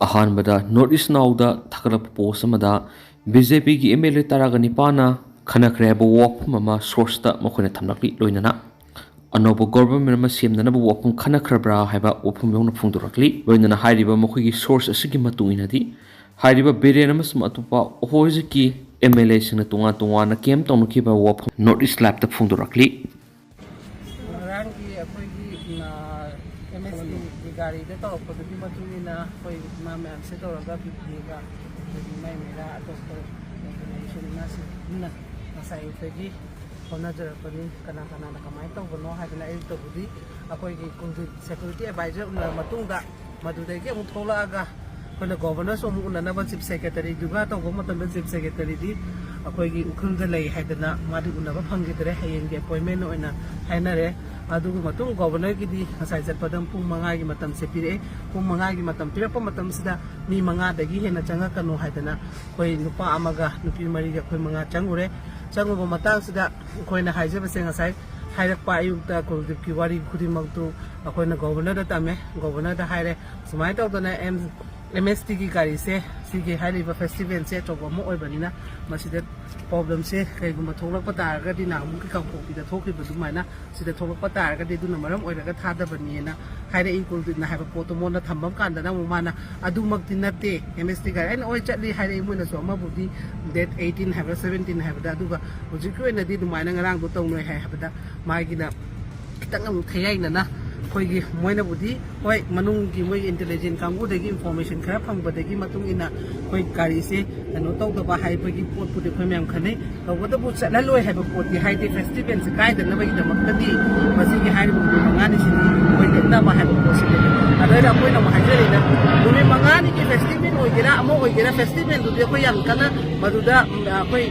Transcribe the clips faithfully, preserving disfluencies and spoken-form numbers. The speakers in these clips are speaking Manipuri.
ꯑꯍꯥꯟꯕꯗ North East Now ꯗ ꯊꯥꯒꯠꯂꯛꯄ ꯄꯣꯁ ꯑꯃꯗ ꯕꯤ ꯖꯦ ꯄꯤꯒꯤ ꯑꯦꯝ ꯑꯦꯜ ꯑꯦ ꯇꯔꯥꯒ ꯅꯤꯄꯥꯟꯅ ꯈꯟꯅꯈ꯭ꯔꯦ ꯍꯥꯏꯕ ꯋꯥꯐꯝ ꯑꯃ ꯁꯣꯔꯁꯇ ꯃꯈꯣꯏꯅ ꯊꯝꯂꯛꯂꯤ꯫ ꯂꯣꯏꯅꯅ ꯑꯅꯧꯕ ꯒꯣꯚꯔꯟꯃꯦꯟꯠ ꯑꯃ ꯁꯦꯝꯅꯅꯕ ꯋꯥꯐꯝ ꯈꯟꯅꯈ꯭ꯔꯕ꯭ꯔꯥ ꯍꯥꯏꯕ ꯋꯥꯐꯝ ꯌꯥꯎꯅ ꯐꯣꯡꯗꯣꯔꯛꯂꯤ꯫ ꯂꯣꯏꯅꯅ ꯍꯥꯏꯔꯤꯕ ꯃꯈꯣꯏꯒꯤ ꯁꯣꯔꯁ ꯑꯁꯤꯒꯤ ꯃꯇꯨꯡ ꯏꯟꯅꯗꯤ ꯍꯥꯏꯔꯤꯕ ꯕꯤꯔꯦꯟ ꯑꯃꯁꯨꯡ ꯑꯇꯣꯞꯄ ꯑꯣꯄꯣꯖꯤꯠꯀꯤ ꯑꯦꯝ ꯑꯦꯜ ꯑꯦꯁꯤꯡꯅ ꯇꯣꯉꯥꯟ ꯇꯣꯉꯥꯟꯅ ꯀꯦꯝ ꯇꯧꯅꯈꯤꯕ ꯋꯥꯐꯝ North East Live ꯇ ꯐꯣꯡꯗꯣꯔꯛꯂꯤ꯫ ꯉꯔꯥꯡꯒꯤ ꯑꯩꯈꯣꯏꯒꯤ ꯑꯦꯝ ꯑꯦꯁ ꯇꯤꯒꯤ ꯒꯥꯔꯤꯗ ꯇꯧꯔꯛꯄꯗꯨꯒꯤ ꯃꯇꯨꯡ ꯏꯟꯅ ꯑꯩꯈꯣꯏ ꯏꯃꯥ ꯃꯌꯥꯝꯁꯦ ꯇꯧꯔꯒ ꯕꯤ ꯄꯤ ꯑꯦꯒ ꯑꯩꯈꯣꯏꯒꯤ ꯏꯃꯥꯏ ꯃꯩꯔꯥ ꯑꯇꯣꯞꯄ ꯑꯣꯔꯒꯅꯥꯏꯖꯦꯁꯟ ꯏꯃꯥꯁꯤꯡ ꯄꯨꯟꯅ ꯉꯁꯥꯏ ꯑꯌꯨꯛꯇꯒꯤ ꯍꯣꯠꯅꯖꯔꯛꯄꯅꯤ꯫ ꯀꯅꯥ ꯀꯅꯥꯅ ꯀꯃꯥꯏꯅ ꯇꯧꯕꯅꯣ ꯍꯥꯏꯗꯅ ꯑꯌꯨꯛꯇꯕꯨꯗꯤ ꯑꯩꯈꯣꯏꯒꯤ ꯀꯨꯜꯗꯤꯞ ꯁꯦꯀ꯭ꯌꯨꯔꯤꯇꯤ ꯑꯦꯗꯚꯥꯏꯖꯔ ꯎꯅꯔ ꯃꯇꯨꯡꯗ ꯃꯗꯨꯗꯒꯤ ꯑꯃꯨꯛ ꯊꯣꯛꯂꯛꯑꯒ ꯑꯩꯈꯣꯏꯅ ꯒꯣꯚꯔꯅꯔꯁꯨ ꯑꯃꯨꯛ ꯎꯅꯅꯕ ꯆꯤꯐ ꯁꯦꯀ꯭ꯔꯦꯇꯔꯤꯗꯨꯒ ꯇꯧꯕ ꯃꯇꯝꯗ ꯆꯤꯐ ꯁꯦꯀ꯭ꯔꯦꯇꯔꯤꯗꯤ ꯑꯩꯈꯣꯏꯒꯤ ꯎꯈ꯭ꯔꯨꯜꯗ ꯂꯩ ꯍꯥꯏꯗꯅ ꯃꯥꯗꯤ ꯎꯅꯕ ꯐꯪꯈꯤꯗ꯭ꯔꯦ꯫ ꯍꯌꯦꯡꯒꯤ ꯑꯦꯄꯣꯏꯟꯃꯦꯟ ꯑꯣꯏꯅ ꯍꯥꯏꯅꯔꯦ꯫ ꯑꯗꯨꯒꯤ ꯃꯇꯨꯡ ꯒꯣꯚꯔꯅꯔꯒꯤꯗꯤ ꯉꯁꯥꯏ ꯆꯠꯄꯗ ꯄꯨꯡ ꯃꯉꯥꯒꯤ ꯃꯇꯝꯁꯦ ꯄꯤꯔꯛꯑꯦ꯫ ꯄꯨꯡ ꯃꯉꯥꯒꯤ ꯃꯇꯝ ꯄꯤꯔꯛꯄ ꯃꯇꯝꯁꯤꯗ ꯃꯤ ꯃꯉꯥꯗꯒꯤ ꯍꯦꯟꯅ ꯆꯪꯉꯛꯀꯅꯨ ꯍꯥꯏꯗꯅ ꯑꯩꯈꯣꯏ ꯅꯨꯄꯥ ꯑꯃꯒ ꯅꯨꯄꯤ ꯃꯔꯤꯒ ꯑꯩꯈꯣꯏ ꯃꯉꯥ ꯆꯪꯉꯨꯔꯦ꯫ ꯆꯪꯉꯨꯕ ꯃꯇꯥꯡꯁꯤꯗ ꯑꯩꯈꯣꯏꯅ ꯍꯥꯏꯖꯕꯁꯦ ꯉꯁꯥꯏ ꯍꯥꯏꯔꯛꯄ ꯑꯌꯨꯛꯇ ꯀꯨꯜꯗꯤꯞꯀꯤ ꯋꯥꯔꯤ ꯈꯨꯗꯤꯡꯃꯛꯇꯨ ꯑꯩꯈꯣꯏꯅ ꯒꯣꯚꯔꯅꯔꯗ ꯇꯝꯃꯦ꯫ ꯒꯣꯚꯔꯅꯔꯗ ꯍꯥꯏꯔꯦ, ꯁꯨꯃꯥꯏꯅ ꯇꯧꯗꯅ ꯑꯦꯝ ꯑꯦꯝ ꯑꯦꯁ ꯇꯤꯒꯤ ꯒꯥꯔꯤꯁꯦ ꯁꯤꯒꯤ ꯍꯥꯏꯔꯤꯕ ꯐꯦꯁꯇꯤꯚꯦꯜꯁꯦ ꯑꯆꯧꯕ ꯑꯃ ꯑꯣꯏꯕꯅꯤꯅ ꯃꯁꯤꯗ ꯄ꯭ꯔꯣꯕ꯭ꯂꯦꯝꯁꯦ ꯀꯩꯒꯨꯝꯕ ꯊꯣꯛꯂꯛꯄ ꯇꯥꯔꯒꯗꯤ ꯅꯍꯥꯟꯃꯨꯛꯀꯤ ꯀꯥꯡꯄꯣꯛꯄꯤꯗ ꯊꯣꯛꯈꯤꯕ ꯑꯗꯨꯃꯥꯏꯅ ꯁꯤꯗ ꯊꯣꯛꯂꯛꯄ ꯇꯥꯔꯒꯗꯤ ꯑꯗꯨꯅ ꯃꯔꯝ ꯑꯣꯏꯔꯒ ꯊꯥꯗꯕꯅꯦꯅ ꯍꯥꯏꯔꯛꯏ꯫ ꯀꯨꯜꯗꯤꯞꯅ ꯍꯥꯏꯕ ꯄꯣꯠꯇꯣ ꯃꯉꯣꯟꯗ ꯊꯝꯕ ꯀꯥꯟꯗꯅ ꯑꯃꯨꯛ ꯃꯥꯅ ꯑꯗꯨꯃꯛꯇꯤ ꯅꯠꯇꯦ ꯑꯦꯝ ꯑꯦꯁ ꯇꯤ ꯒꯥꯔꯤ꯫ ꯑꯩꯅ ꯍꯣꯏ ꯆꯠꯂꯤ ꯍꯥꯏꯔꯛꯏ꯫ ꯃꯣꯏꯅꯁꯨ ꯑꯃꯕꯨꯗꯤ ꯗꯦꯠ ꯑꯩꯠꯇꯤꯟ ꯍꯥꯏꯕ꯭ꯔꯥ ꯁꯕꯦꯟꯇꯤꯟ ꯍꯥꯏꯕꯗ, ꯑꯗꯨꯒ ꯍꯧꯖꯤꯛꯀꯤ ꯑꯣꯏꯅꯗꯤ ꯑꯗꯨꯃꯥꯏꯅ ꯉꯔꯥꯡꯗꯣ ꯇꯧꯅꯩ ꯍꯥꯏ ꯍꯥꯏꯕꯗ ꯃꯥꯒꯤꯅ ꯈꯤꯇꯪ ꯑꯃꯨꯛ ꯊꯌꯥꯏꯅꯅ ꯑꯩꯈꯣꯏꯒꯤ ꯃꯣꯏꯅꯕꯨꯗꯤ ꯍꯣꯏ ꯃꯅꯨꯡꯒꯤ ꯃꯣꯏꯒꯤ ꯏꯟꯇꯦꯂꯤꯖꯦꯟꯁ ꯀꯥꯡꯕꯨꯗꯒꯤ ꯏꯟꯐꯣꯔꯃꯦꯁꯟ ꯈꯔ ꯐꯪꯕꯗꯒꯤ ꯃꯇꯨꯡ ꯏꯟꯅ ꯑꯩꯈꯣꯏ ꯒꯥꯔꯤꯁꯦ ꯀꯩꯅꯣ ꯇꯧꯗꯕ ꯍꯥꯏꯕꯒꯤ ꯄꯣꯠꯄꯨꯗꯤ ꯑꯩꯈꯣꯏ ꯃꯌꯥꯝ ꯈꯟꯅꯩ꯫ ꯇꯧꯕꯇꯕꯨ ꯆꯠꯍꯜꯂꯣꯏ ꯍꯥꯏꯕ ꯄꯣꯠꯇꯤ ꯍꯥꯏꯗꯦ꯫ ꯐꯦꯁꯇꯤꯚꯦꯜꯁꯦ ꯀꯥꯏꯗꯅꯕꯒꯤꯗꯃꯛꯇꯗꯤ ꯃꯁꯤꯒꯤ ꯍꯥꯏꯔꯤꯕ ꯅꯨꯃꯤꯠ ꯃꯉꯥꯅꯤꯁꯤꯗꯤ ꯑꯩꯈꯣꯏ ꯂꯦꯞꯅꯕ ꯍꯥꯏꯕ ꯄꯣꯠꯁꯤꯗꯤ꯫ ꯑꯗꯨ ꯑꯩꯅ ꯑꯩꯈꯣꯏꯅ ꯑꯃꯨꯛ ꯍꯥꯏꯖꯔꯤꯅ ꯅꯨꯃꯤꯠ ꯃꯉꯥꯅꯤꯒꯤ ꯐꯦꯁꯇꯤꯚꯦꯜ ꯑꯣꯏꯒꯦꯔꯥ ꯑꯃ ꯑꯣꯏꯒꯦꯔꯥ ꯐꯦꯁꯇꯤꯚꯦꯜꯗꯨꯗꯤ ꯑꯩꯈꯣꯏ ꯌꯥꯝ ꯀꯟꯅ ꯃꯗꯨꯗ ꯎꯝ, ꯑꯩꯈꯣꯏ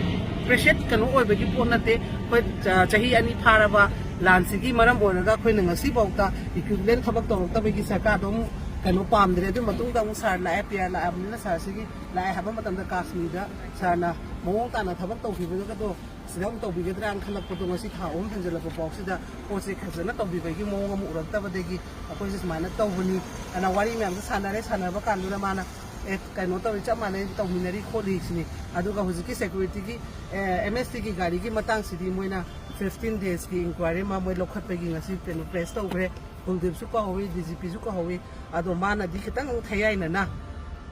ꯄ꯭ꯔꯦꯁꯦꯠ ꯀꯩꯅꯣ ꯑꯣꯏꯕꯒꯤ ꯄꯣꯠ ꯅꯠꯇꯦ꯫ ꯑꯩꯈꯣꯏ ꯆ- ꯆꯍꯤ ꯑꯅꯤ ꯐꯥꯔꯕ ꯂꯥꯟꯁꯤꯒꯤ ꯃꯔꯝ ꯑꯣꯏꯔꯒ ꯑꯩꯈꯣꯏꯅ ꯉꯁꯤꯐꯥꯎꯗ ꯏꯀ꯭ꯋꯤꯞꯃꯦꯟ ꯊꯕꯛ ꯇꯧꯔꯛꯇꯕꯒꯤ ꯁꯔꯀꯥꯔꯗꯣ ꯑꯃꯨꯛ ꯀꯩꯅꯣ ꯄꯥꯝꯗ꯭ꯔꯦ꯫ ꯑꯗꯨꯒꯤ ꯃꯇꯨꯡꯗ ꯑꯃꯨꯛ ꯁꯥꯔ ꯂꯥꯛꯑꯦ, ꯄꯤ ꯑꯥꯔ ꯂꯥꯛꯑꯕꯅꯤꯅ ꯁꯥꯔꯁꯤꯒꯤ ꯂꯥꯛꯑꯦ ꯍꯥꯏꯕ ꯃꯇꯝꯗ ꯀꯥꯁꯃꯤꯔꯗ ꯁꯥꯔꯅ ꯃꯑꯣꯡ ꯇꯥꯅ ꯊꯕꯛ ꯇꯧꯈꯤꯕꯒꯗꯣ ꯁꯤꯗ ꯑꯃꯨꯛ ꯇꯧꯕꯤꯒꯗ꯭ꯔꯥꯅ ꯈꯜꯂꯛꯄꯗꯣ, ꯉꯁꯤ ꯊꯥ ꯑꯍꯨꯝ ꯍꯦꯟꯖꯜꯂꯛꯄ ꯐꯥꯎꯁꯤꯗ ꯄꯣꯠꯁꯦ ꯐꯖꯅ ꯇꯧꯕꯤꯕꯒꯤ ꯃꯑꯣꯡ ꯑꯃ ꯎꯔꯛꯇꯕꯗꯒꯤ ꯑꯩꯈꯣꯏꯁꯦ ꯁꯨꯃꯥꯏꯅ ꯇꯧꯕꯅꯤ ꯍꯥꯏꯅ ꯋꯥꯔꯤ ꯃꯌꯥꯝꯁꯦ ꯁꯥꯟꯅꯔꯦ꯫ ꯁꯥꯟꯅꯕ ꯀꯥꯟꯗꯨꯗ ꯃꯥꯅ, "ꯑꯦ, ꯀꯩꯅꯣ ꯇꯧꯔꯤ, ꯆꯞ ꯃꯥꯟꯅꯩ, ꯇꯧꯃꯤꯟꯅꯔꯤ ꯈꯣꯠꯂꯤ" ꯁꯤꯅꯤ꯫ ꯑꯗꯨꯒ ꯍꯧꯖꯤꯛꯀꯤ ꯁꯦꯀ꯭ꯌꯨꯔꯤꯇꯤꯒꯤ, ꯑꯦꯝ ꯑꯦꯁ ꯇꯤꯒꯤ ꯒꯥꯔꯤꯒꯤ ꯃꯇꯥꯡꯁꯤꯗꯤ ꯃꯣꯏꯅ ꯐꯤꯐꯇꯤꯟ ꯗꯦꯖꯀꯤ ꯏꯟꯀ꯭ꯋꯥꯏꯔꯤ ꯑꯃ ꯃꯣꯏ ꯂꯧꯈꯠꯄꯒꯤ ꯉꯁꯤ ꯀꯩꯅꯣ ꯄ꯭ꯔꯦꯁ ꯇꯧꯈ꯭ꯔꯦ꯫ ꯀꯨꯜꯗꯤꯞꯁꯨ ꯀꯧꯍꯧꯋꯤ, ꯗꯤ ꯖꯤ ꯄꯤꯁꯨ ꯀꯧꯍꯧꯋꯤ꯫ ꯑꯗꯣ ꯃꯥꯅꯗꯤ ꯈꯤꯇꯪ ꯊꯌꯥꯏꯅꯅ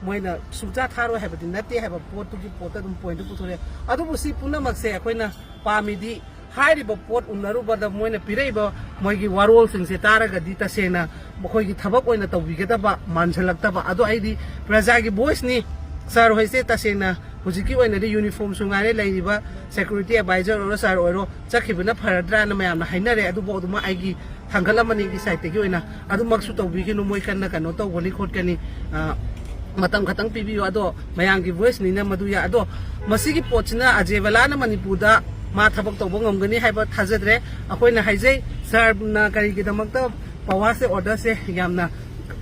ꯃꯣꯏꯅ ꯁꯨꯡꯆꯥ ꯊꯥꯔꯣꯏ ꯍꯥꯏꯕꯗꯤ ꯅꯠꯇꯦ ꯍꯥꯏꯕ ꯄꯣꯠꯇꯨꯒꯤ ꯄꯣꯠꯇ ꯑꯗꯨꯝ ꯄꯣꯏꯟꯠꯇꯨ ꯄꯨꯊꯣꯔꯛꯑꯦ꯫ ꯑꯗꯨꯕꯨ ꯁꯤ ꯄꯨꯝꯅꯃꯛꯁꯦ ꯑꯩꯈꯣꯏꯅ ꯄꯥꯝꯃꯤꯗꯤ ꯍꯥꯏꯔꯤꯕ ꯄꯣꯠ ꯎꯅꯔꯨꯕꯗ ꯃꯣꯏꯅ ꯄꯤꯔꯛꯏꯕ ꯃꯣꯏꯒꯤ ꯋꯥꯔꯣꯜꯁꯤꯡꯁꯦ ꯇꯥꯔꯒꯗꯤ ꯇꯁꯦꯡꯅ ꯃꯈꯣꯏꯒꯤ ꯊꯕꯛ ꯑꯣꯏꯅ ꯇꯧꯕꯤꯒꯗꯕ ꯃꯥꯟꯁꯤꯜꯂꯛꯇꯕ꯫ ꯑꯗꯣ ꯑꯩꯗꯤ ꯄ꯭ꯔꯖꯥꯒꯤ ꯚꯣꯏꯁꯅꯤ꯫ ꯁꯥꯔ ꯍꯣꯏꯁꯦ ꯇꯁꯦꯡꯅ ꯍꯧꯖꯤꯛꯀꯤ ꯑꯣꯏꯅꯗꯤ ꯌꯨꯅꯤꯐꯣꯔꯝꯁꯨ ꯉꯥꯏꯔꯦ, ꯂꯩꯔꯤꯕ ꯁꯦꯀ꯭ꯌꯨꯔꯤꯇꯤ ꯑꯦꯗꯚꯥꯏꯖꯔ ꯑꯣꯏꯔꯣ ꯁꯥꯔ ꯑꯣꯏꯔꯣ ꯆꯠꯈꯤꯕꯅ ꯐꯔꯗ꯭ꯔꯥꯅ ꯃꯌꯥꯝꯅ ꯍꯥꯏꯅꯔꯦ꯫ ꯑꯗꯨꯕꯨ ꯑꯗꯨꯃꯛ ꯑꯩꯒꯤ ꯊꯥꯡꯒꯠ ꯑꯃꯅꯤꯒꯤ ꯁꯥꯏꯠꯇꯒꯤ ꯑꯣꯏꯅ ꯑꯗꯨꯃꯛꯁꯨ ꯇꯧꯕꯤꯒꯅꯨ, ꯃꯣꯏ ꯀꯟꯅ ꯀꯩꯅꯣ ꯇꯧꯒꯅꯤ ꯈꯣꯠꯀꯅꯤ, ꯑ, ꯃꯇꯝ ꯈꯛꯇꯪ ꯄꯤꯕꯤꯌꯨ꯫ ꯑꯗꯣ ꯃꯌꯥꯝꯒꯤ ꯚꯣꯏꯁꯅꯤꯅ ꯃꯗꯨ ꯌꯥ-, ꯑꯗꯣ ꯃꯁꯤꯒꯤ ꯄꯣꯠꯁꯤꯅ ꯑꯖꯦ ꯕꯂꯥꯅ ꯃꯅꯤꯄꯨꯔꯗ ꯃꯥ ꯊꯕꯛ ꯇꯧꯕ ꯉꯝꯒꯅꯤ ꯍꯥꯏꯕ ꯊꯥꯖꯗ꯭ꯔꯦ꯫ ꯑꯩꯈꯣꯏꯅ ꯍꯥꯏꯖꯩ, ꯁꯥꯔꯅ ꯀꯔꯤꯒꯤꯗꯃꯛꯇ ꯄꯋꯥꯔꯁꯦ, ꯑꯣꯔꯗꯔꯁꯦ ꯌꯥꯝꯅ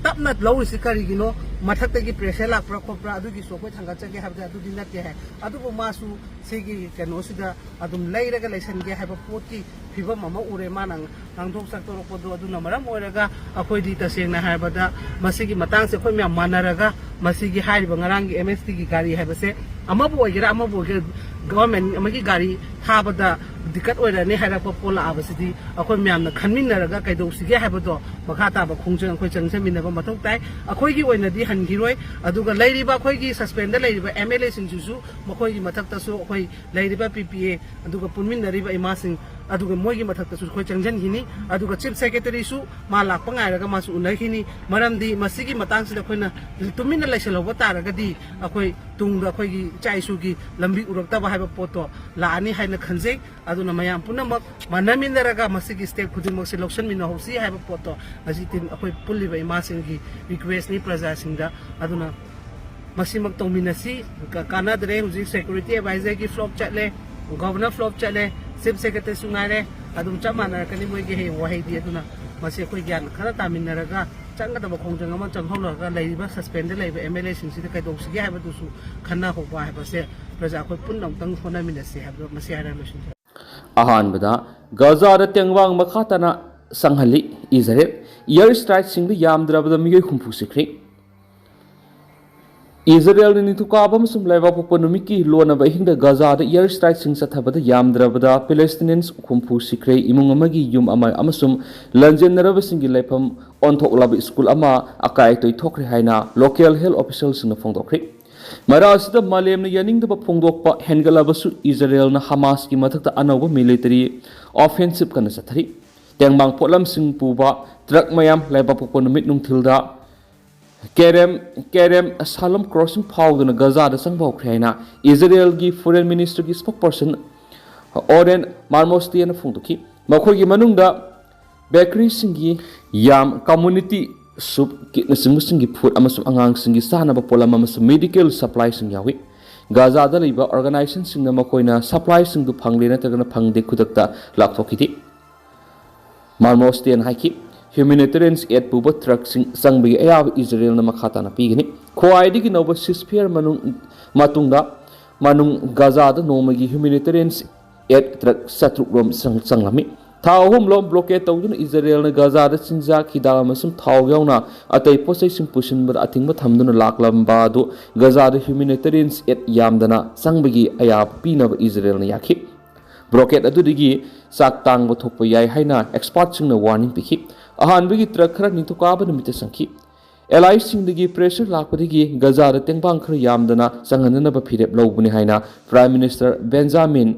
ꯇꯞꯅ ꯂꯧꯔꯤꯁꯤ ꯀꯔꯤꯒꯤꯅꯣ? ꯃꯊꯛꯇꯒꯤ ꯄ꯭ꯔꯦꯁꯔ ꯂꯥꯛꯄ꯭ꯔꯥ ꯈꯣꯠꯄ꯭ꯔꯥ ꯑꯗꯨꯒꯤꯁꯨ ꯑꯩꯈꯣꯏ ꯊꯥꯡꯒꯠꯆꯒꯦ ꯍꯥꯏꯕꯗꯤ ꯑꯗꯨꯗꯤ ꯅꯠꯇꯦ ꯍꯥꯏ꯫ ꯑꯗꯨꯕꯨ ꯃꯥꯁꯨ ꯁꯤꯒꯤ ꯀꯩꯅꯣꯁꯤꯗ ꯑꯗꯨꯝ ꯂꯩꯔꯒ ꯂꯩꯁꯟꯒꯦ ꯍꯥꯏꯕ ꯄꯣꯠꯀꯤ ꯐꯤꯕꯝ ꯑꯃ ꯎꯔꯦ ꯃꯥꯅ ꯉꯥꯡꯊꯣꯛ ꯁꯛꯇꯣꯔꯛꯄꯗꯣ꯫ ꯑꯗꯨꯅ ꯃꯔꯝ ꯑꯣꯏꯔꯒ ꯑꯩꯈꯣꯏꯗꯤ ꯇꯁꯦꯡꯅ ꯍꯥꯏꯔꯕꯗ ꯃꯁꯤꯒꯤ ꯃꯇꯥꯡꯁꯦ ꯑꯩꯈꯣꯏ ꯃꯌꯥꯝ ꯃꯥꯟꯅꯔꯒ ꯃꯁꯤꯒꯤ ꯍꯥꯏꯔꯤꯕ ꯉꯔꯥꯡꯒꯤ ꯑꯦꯝ ꯑꯦꯁ ꯇꯤꯒꯤ ꯒꯥꯔꯤ ꯍꯥꯏꯕꯁꯦ ꯑꯃꯕꯨ ꯑꯣꯏꯒꯦꯔꯥ ꯑꯃꯕꯨ ꯑꯣꯏꯒꯦꯔꯥ ꯒꯚꯔꯟꯃꯦꯟ ꯑꯃꯒꯤ ꯒꯥꯔꯤ ꯊꯥꯕꯗ ꯗꯤꯀꯠ ꯑꯣꯏꯔꯅꯤ ꯍꯥꯏꯔꯛꯄ ꯄꯣꯠ ꯂꯥꯛꯑꯕꯁꯤꯗꯤ ꯑꯩꯈꯣꯏ ꯃꯌꯥꯝꯅ ꯈꯟꯃꯤꯟꯅꯔꯒ ꯀꯩꯗꯧꯁꯤꯒꯦ ꯍꯥꯏꯕꯗꯣ ꯃꯈꯥ ꯇꯥꯕ ꯈꯣꯡꯖꯪ ꯑꯩꯈꯣꯏ ꯆꯪꯁꯤꯟꯃꯤꯟꯅꯕ ꯃꯊꯧ ꯇꯥꯏ꯫ ꯑꯩꯈꯣꯏꯒꯤ ꯑꯣꯏꯅꯗꯤ ꯍꯟꯈꯤꯔꯣꯏ꯫ ꯑꯗꯨꯒ ꯂꯩꯔꯤꯕ ꯑꯩꯈꯣꯏꯒꯤ ꯁꯁꯄꯦꯟꯗ ꯂꯩꯔꯤꯕ ꯑꯦꯝ ꯑꯦꯜ ꯑꯦꯁꯤꯡꯁꯤꯁꯨ ꯃꯈꯣꯏꯒꯤ ꯃꯊꯛꯇꯁꯨ ꯑꯩꯈꯣꯏ ꯂꯩꯔꯤꯕ ꯄꯤ ꯄꯤ ꯑꯦ ꯑꯗꯨꯒ ꯄꯨꯟꯃꯤꯟꯅꯔꯤꯕ ꯏꯃꯥꯁꯤꯡ ꯑꯗꯨꯒ ꯃꯣꯏꯒꯤ ꯃꯊꯛꯇꯁꯨ ꯑꯩꯈꯣꯏ ꯆꯪꯁꯤꯟꯈꯤꯅꯤ꯫ ꯑꯗꯨꯒ ꯆꯤꯐ ꯁꯦꯀ꯭ꯔꯦꯇꯔꯤꯁꯨ ꯃꯥ ꯂꯥꯛꯄ ꯉꯥꯏꯔꯒ ꯃꯥꯁꯨ ꯎꯅꯈꯤꯅꯤ꯫ ꯃꯔꯝꯗꯤ ꯃꯁꯤꯒꯤ ꯃꯇꯥꯡꯁꯤꯗ ꯑꯩꯈꯣꯏꯅ ꯇꯨꯃꯤꯟꯅ ꯂꯩꯁꯜꯍꯧꯕ ꯇꯥꯔꯒꯗꯤ ꯑꯩꯈꯣꯏ ꯇꯨꯡꯗ ꯑꯩꯈꯣꯏꯒꯤ ꯏꯆꯥ ꯏꯁꯨꯒꯤ ꯂꯝꯕꯤ ꯎꯔꯛꯇꯕ ꯍꯥꯏꯕ ꯄꯣꯠꯇꯣ ꯂꯥꯛꯑꯅꯤ ꯍꯥꯏꯅ ꯈꯟꯖꯩ꯫ ꯑꯗꯨꯅ ꯃꯌꯥꯝ ꯄꯨꯝꯅꯃꯛ ꯃꯥꯟꯅꯃꯤꯟꯅꯔꯒ ꯃꯁꯤꯒꯤ ꯁ꯭ꯇꯦꯞ ꯈꯨꯗꯤꯡꯃꯛꯁꯤ ꯂꯧꯁꯤꯟꯃꯤꯟꯅꯍꯧꯁꯤ ꯍꯥꯏꯕ ꯄꯣꯠꯇꯣ ꯉꯁꯤ ꯇꯤꯝ ꯑꯩꯈꯣꯏ ꯄꯨꯜꯂꯤꯕ ꯏꯃꯥꯁꯤꯡꯒꯤ ꯔꯤꯀ꯭ꯋꯦꯁꯅꯤ ꯄ꯭ꯔꯖꯥꯁꯤꯡꯗ꯫ ꯑꯗꯨꯅ ꯃꯁꯤꯃꯛ ꯇꯧꯃꯤꯟꯅꯁꯤ꯫ ꯀ-, ꯀꯥꯟꯅꯗ꯭ꯔꯦ꯫ ꯍꯧꯖꯤꯛ ꯁꯦꯀ꯭ꯌꯨꯔꯤꯇꯤ ꯑꯦꯗꯚꯥꯏꯖꯔꯒꯤ ꯐ꯭ꯂꯣꯞ ꯆꯠꯂꯦ, ꯒꯚꯔꯅꯔ ꯐ꯭ꯂꯣꯞ ꯆꯠꯂꯦ, ꯆꯤꯐ ꯁꯦꯀ꯭ꯔꯦꯇꯔꯤꯁꯨ ꯉꯥꯏꯔꯦ꯫ ꯑꯗꯨꯝ ꯆꯞ ꯃꯥꯟꯅꯔꯛꯀꯅꯤ ꯃꯣꯏꯒꯤ ꯍꯌꯦꯡ ꯋꯥꯍꯩꯗꯤ꯫ ꯑꯗꯨꯅ ꯃꯁꯤ ꯑꯩꯈꯣꯏ ꯒ꯭ꯌꯥꯟ ꯈꯔ ꯇꯥꯃꯤꯟꯅꯔꯒ ꯆꯪꯒꯗꯕ ꯈꯣꯡꯖꯪ ꯑꯃ ꯆꯪꯍꯧꯔꯒ ꯂꯩꯔꯤꯕ ꯁꯁꯄꯦꯟꯗ ꯂꯩꯕ ꯑꯦꯝ ꯑꯦꯜ ꯑꯦꯁꯤꯡꯁꯤꯗ ꯀꯩꯗꯧꯁꯤꯒꯦ ꯍꯥꯏꯕꯗꯨꯁꯨ ꯈꯟꯅꯍꯧꯕ ꯍꯥꯏꯕꯁꯦ ꯄ꯭ꯔꯖꯥ ꯑꯩꯈꯣꯏ ꯄꯨꯟꯅ ꯑꯃꯨꯛꯇꯪ ꯍꯣꯠꯅꯃꯤꯟꯅꯁꯤ ꯍꯥꯏꯕꯗꯣ ꯃꯁꯤ ꯍꯥꯏꯔꯒ ꯂꯣꯏꯁꯤꯟꯖꯔꯦ꯫ ꯑꯍꯥꯟꯕꯗ, ꯒꯖꯥꯗ ꯇꯦꯡꯕꯥꯡ ꯃꯈꯥ ꯇꯥꯅ ꯆꯪꯍꯜꯂꯤ꯫ ꯏꯖꯔꯦꯜ꯫ ꯏꯌꯔ ꯁ꯭ꯇ꯭ꯔꯥꯏꯛꯁꯤꯡꯗ ꯌꯥꯝꯗ꯭ꯔꯕꯗ ꯃꯤꯑꯣꯏ ꯍꯨꯝꯐꯨ ꯁꯤꯈ꯭ꯔꯦ꯫ ꯏꯖꯔꯦꯜꯅ ꯅꯤꯡꯊꯧꯀꯥꯕ ꯑꯃꯁꯨꯡ ꯂꯩꯕꯥꯛꯄꯣꯛꯄ ꯅꯨꯃꯤꯠꯀꯤ ꯂꯣꯟꯅꯕ ꯑꯍꯤꯡꯗ ꯒꯖꯥꯗ ꯏꯌꯔ ꯁ꯭ꯇ꯭ꯔꯥꯏꯛꯁꯤꯡ ꯆꯠꯊꯕꯗ ꯌꯥꯝꯗ꯭ꯔꯕꯗ ꯄꯦꯂꯦꯁꯇꯤꯅꯤꯌꯟꯁ ꯍꯨꯝꯐꯨ ꯁꯤꯈ꯭ꯔꯦ꯫ ꯏꯃꯨꯡ ꯑꯃꯒꯤ ꯌꯨꯝ ꯑꯃ ꯑꯃꯁꯨꯡ ꯂꯟꯖꯦꯟꯅꯔꯕꯁꯤꯡꯒꯤ ꯂꯩꯐꯝ ꯑꯣꯟꯊꯣꯛꯂꯕ ꯁ꯭ꯀꯨꯜ ꯑꯃ ꯑꯀꯥꯏ ꯑꯇꯣꯏ ꯊꯣꯛꯈ꯭ꯔꯦ ꯍꯥꯏꯅ ꯂꯣꯀꯦꯜ ꯍꯦꯜꯊ ꯑꯣꯐꯤꯁꯤꯌꯦꯜꯁꯤꯡꯅ ꯐꯣꯡꯗꯣꯛꯈ꯭ꯔꯦ꯫ ꯃꯔꯛ ꯑꯁꯤꯗ ꯃꯥꯂꯦꯝꯅ ꯌꯥꯅꯤꯡꯗꯕ ꯐꯣꯡꯗꯣꯛꯄ ꯍꯦꯟꯒꯠꯂꯕꯁꯨ, ꯏꯖꯔꯦꯜꯅ ꯍꯃꯥꯁꯀꯤ ꯃꯊꯛꯇ ꯑꯅꯧꯕ ꯃꯤꯂꯤꯇꯔꯤ ꯑꯣꯐꯦꯟꯁꯤꯞ ꯀꯟꯅ ꯆꯠꯊꯔꯤ꯫ ꯇꯦꯡꯕꯥꯡ ꯄꯣꯠꯂꯝꯁꯤꯡ ꯄꯨꯕ ꯇ꯭ꯔꯛ ꯃꯌꯥꯝ ꯂꯩꯕꯥꯛꯄꯣꯛꯄ ꯅꯨꯃꯤꯠ ꯅꯨꯡꯊꯤꯜꯗ ꯀꯦꯔꯦꯝ, ꯀꯦꯔꯦꯝ ꯁꯥꯂꯝ ꯀ꯭ꯔꯣꯁꯤꯡ ꯐꯥꯎꯗꯨꯅ ꯒꯖꯥꯗ ꯆꯪꯕ ꯍꯧꯈ꯭ꯔꯦ ꯍꯥꯏꯅ ꯏꯖꯔꯦꯜꯒꯤ ꯐꯣꯔꯦꯟ ꯃꯤꯅꯤꯁꯇꯔꯒꯤ ꯁ꯭ꯄꯣꯛꯄꯔꯁꯟ ꯑꯣꯔꯦꯟ ꯃꯥꯔꯃꯣꯁꯇꯤꯌꯥꯅ ꯐꯣꯡꯗꯣꯛꯈꯤ꯫ ꯃꯈꯣꯏꯒꯤ ꯃꯅꯨꯡꯗ ꯕꯦꯀꯔꯤꯁꯤꯡꯒꯤ ꯌꯥꯝ, ꯀꯝꯃ꯭ꯌꯨꯅꯤꯇꯤ ꯁꯨꯞ, ꯀꯦꯛꯅꯆꯤꯡꯕꯁꯤꯡꯒꯤ ꯐꯨꯗ ꯑꯃꯁꯨꯡ ꯑꯉꯥꯡꯁꯤꯡꯒꯤ ꯆꯥꯅꯕ ꯄꯣꯠꯂꯝ ꯑꯃꯁꯨꯡ ꯃꯦꯗꯤꯀꯦꯜ ꯁꯄ꯭ꯂꯥꯏꯁꯤꯡ ꯌꯥꯎꯏ꯫ ꯒꯥꯖꯥꯗ ꯂꯩꯕ ꯑꯣꯔꯒꯅꯥꯏꯖꯦꯁꯟꯁꯤꯡꯅ ꯃꯈꯣꯏꯅ ꯁꯄ꯭ꯂꯥꯏꯁꯤꯡꯗꯨ ꯐꯪꯂꯦ ꯅꯠꯇ꯭ꯔꯒꯅ ꯐꯪꯗꯦ ꯈꯨꯗꯛꯇ ꯂꯥꯎꯊꯣꯛꯈꯤꯗꯦ꯫ ꯃꯥꯔꯃꯣꯁꯇꯦꯟ ꯍꯥꯏꯈꯤ, ꯍ꯭ꯌꯨꯃꯦꯅꯤꯇꯦꯔꯤꯌꯟ ꯑꯦꯗ ꯄꯨꯕ ꯇ꯭ꯔꯛꯁꯤꯡ ꯆꯪꯕꯒꯤ ꯑꯌꯥꯕ ꯏꯖꯔꯦꯜꯅ ꯃꯈꯥ ꯇꯥꯅ ꯄꯤꯒꯅꯤ꯫ ꯈ꯭ꯋꯥꯏꯗꯒꯤ ꯅꯧꯕ ꯁꯤꯁꯐꯤꯌꯔ ꯃꯅꯨꯡ, ꯃꯇꯨꯡꯗ ꯃꯅꯨꯡ ꯒꯥꯖꯥꯗ ꯅꯣꯡꯃꯒꯤ ꯍ꯭ꯌꯨꯃꯦꯅꯤꯇꯦꯔꯤꯌꯟ ꯑꯦꯗ ꯇ꯭ꯔꯛ ꯆꯥꯇ꯭ꯔꯨꯛ ꯔꯣꯝ ꯆꯪ-, ꯆꯪꯂꯝꯃꯤ꯫ ꯊꯥ ꯑꯍꯨꯝ ꯂꯣꯝ ꯕ꯭ꯂꯣꯀꯦꯗ ꯇꯧꯗꯨꯅ ꯏꯖꯔꯦꯜꯅ ꯒꯥꯖꯥꯗ ꯆꯤꯟꯖꯥꯛ, ꯍꯤꯗꯥꯛ ꯑꯃꯁꯨꯡ ꯊꯥꯎ ꯌꯥꯎꯅ ꯑꯇꯩ ꯄꯣꯠꯆꯩꯁꯤꯡ ꯄꯨꯁꯤꯟꯕꯗ ꯑꯊꯤꯡꯕ ꯊꯝꯗꯨꯅ ꯂꯥꯛꯂꯝꯕ ꯑꯗꯨ ꯒꯥꯖꯥꯗ ꯍ꯭ꯌꯨꯃꯦꯅꯤꯇꯦꯔꯤꯌꯟ ꯑꯦꯗ ꯌꯥꯝꯗꯅ ꯆꯪꯕꯒꯤ ꯑꯌꯥꯕ ꯄꯤꯅꯕ ꯏꯖꯔꯦꯜꯅ ꯌꯥꯈꯤ꯫ ꯕ꯭ꯂꯣꯀꯦꯗ ꯑꯗꯨꯗꯒꯤ ꯆꯥꯛ ꯇꯥꯡꯕ ꯊꯣꯛꯄ ꯌꯥꯏ ꯍꯥꯏꯅ ꯑꯦꯛꯁꯄꯥꯔꯠꯁꯤꯡꯅ ꯋꯥꯔꯅꯤꯡ ꯄꯤꯈꯤ꯫ ꯑꯍꯥꯟꯕꯒꯤ ꯇ꯭ꯔꯛ ꯈꯔ ꯅꯤꯡꯊꯧꯀꯥꯕ ꯅꯨꯃꯤꯠꯇ ꯆꯪꯈꯤ꯫ ꯑꯦꯂꯥꯏꯁꯤꯡꯗꯒꯤ ꯄ꯭ꯔꯦꯁꯔ ꯂꯥꯛꯄꯗꯒꯤ ꯒꯥꯖꯥꯗ ꯇꯦꯡꯕꯥꯡ ꯈꯔ ꯌꯥꯝꯗꯅ ꯆꯪꯍꯟꯅꯅꯕ ꯐꯤꯔꯦꯞ ꯂꯧꯕꯅꯤ ꯍꯥꯏꯅ ꯄ꯭ꯔꯥꯏꯝ ꯃꯤꯅꯤꯁꯇꯔ ꯕꯦꯟꯖꯥꯃꯤꯟ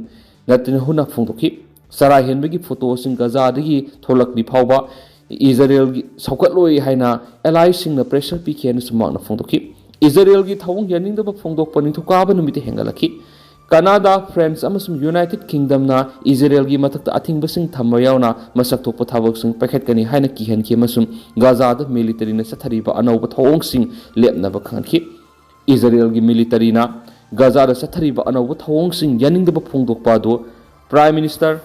ꯅꯦꯇꯟꯌꯥꯍꯨꯅ ꯐꯣꯡꯗꯣꯛꯈꯤ꯫ ꯆꯔꯥ ꯍꯦꯟꯕꯒꯤ ꯐꯣꯇꯣꯁꯤꯡ ꯒꯥꯖꯥꯗꯒꯤ ꯊꯣꯛꯂꯛꯂꯤ ꯐꯥꯎꯕ ꯏꯖꯔꯦꯜꯒꯤ ꯁꯧꯒꯠꯂꯣꯏ ꯍꯥꯏꯅ ꯑꯦꯂꯥꯏꯁꯤꯡꯅ ꯄ꯭ꯔꯦꯁꯔ ꯄꯤꯈꯤ ꯍꯥꯏꯅꯁꯨ ꯃꯍꯥꯛꯅ ꯐꯣꯡꯗꯣꯛꯈꯤ꯫ ꯏꯖꯔꯦꯜꯒꯤ ꯊꯧꯑꯣꯡ ꯌꯥꯅꯤꯡꯗꯕ ꯐꯣꯡꯗꯣꯛꯄ ꯅꯤꯡꯊꯧꯀꯥꯕ ꯅꯨꯃꯤꯠꯇ ꯍꯦꯟꯒꯠꯂꯛꯈꯤ꯫ ꯀꯅꯥꯗꯥ, ꯐ꯭ꯔꯥꯟꯁ ꯑꯃꯁꯨꯡ ꯌꯨꯅꯥꯏꯇꯦꯗ ꯀꯤꯡꯗꯝꯅ ꯏꯖꯔꯦꯜꯒꯤ ꯃꯊꯛꯇ ꯑꯊꯤꯡꯕꯁꯤꯡ ꯊꯝꯕ ꯌꯥꯎꯅ ꯃꯁꯛ ꯊꯣꯛꯄ ꯊꯕꯛꯁꯤꯡ ꯄꯥꯏꯈꯠꯀꯅꯤ ꯍꯥꯏꯅ ꯀꯤꯍꯟꯈꯤ ꯑꯃꯁꯨꯡ ꯒꯥꯖꯥꯗ ꯃꯤꯂꯤꯇꯔꯤꯅ ꯆꯠꯊꯔꯤꯕ ꯑꯅꯧꯕ ꯊꯧꯑꯣꯡꯁꯤꯡ ꯂꯦꯞꯅꯕ ꯈꯪꯍꯟꯈꯤ꯫ ꯏꯖꯔꯦꯜꯒꯤ ꯃꯤꯂꯤꯇꯔꯤꯅ ꯒꯥꯖꯥꯗ ꯆꯠꯊꯔꯤꯕ ꯑꯅꯧꯕ ꯊꯧꯑꯣꯡꯁꯤꯡ ꯌꯥꯅꯤꯡꯗꯕ ꯐꯣꯡꯗꯣꯛꯄ ꯑꯗꯨ ꯄ꯭ꯔꯥꯏꯝ ꯃꯤꯅꯤꯁꯇꯔ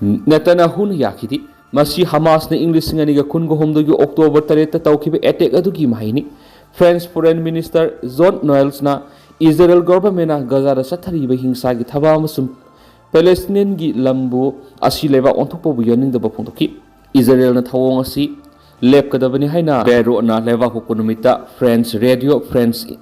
ꯅꯦꯇꯟꯌꯥꯍꯨꯅ ꯌꯥꯈꯤꯗꯦ꯫ ꯃꯁꯤ ꯍꯃꯥꯁꯅ ꯏꯪ ꯂꯤꯁꯤꯡ ꯑꯅꯤꯒ ꯀꯨꯟꯒ ꯍꯨꯝꯗꯣꯏꯒꯤ ꯑꯣꯛꯇꯣꯕꯔ ꯇꯔꯦꯠꯇ ꯇꯧꯈꯤꯕ ꯑꯦꯇꯦꯛ ꯑꯗꯨꯒꯤ ꯃꯍꯩꯅꯤ꯫ ꯐ꯭ꯔꯦꯟꯁ ꯐꯣꯔꯦꯟ ꯃꯤꯅꯤꯁꯇꯔ ꯖꯣꯟ ꯅꯣꯌꯦꯜꯁꯅ ꯏꯖꯔꯦꯜ ꯒꯣꯚꯔꯟꯃꯦꯟꯅ ꯒꯖꯥꯗ ꯆꯠꯊꯔꯤꯕ ꯍꯤꯡꯁꯥꯒꯤ ꯊꯕꯛ ꯑꯃꯁꯨꯡ ꯄꯦꯂꯦꯁꯇꯤꯅꯤꯌꯟꯒꯤ ꯂꯝꯕꯨ ꯑꯁꯤ ꯂꯩꯕꯥꯛ ꯑꯣꯟꯊꯣꯛꯄꯕꯨ ꯌꯥꯅꯤꯡꯗꯕ ꯐꯣꯡꯗꯣꯛꯈꯤ꯫ ꯏꯖꯔꯦꯜꯅ ꯊꯧꯑꯣꯡ ꯑꯁꯤ ꯂꯦꯞꯀꯗꯕꯅꯤ ꯍꯥꯏꯅ ꯕꯦꯔꯣꯠꯅ ꯂꯩꯕꯥꯛ ꯄꯣꯛꯄ ꯅꯨꯃꯤꯠꯇ ꯐ꯭ꯔꯦꯟꯁ ꯔꯦꯗꯤꯑꯣ ꯐ꯭ꯔꯦꯟꯁ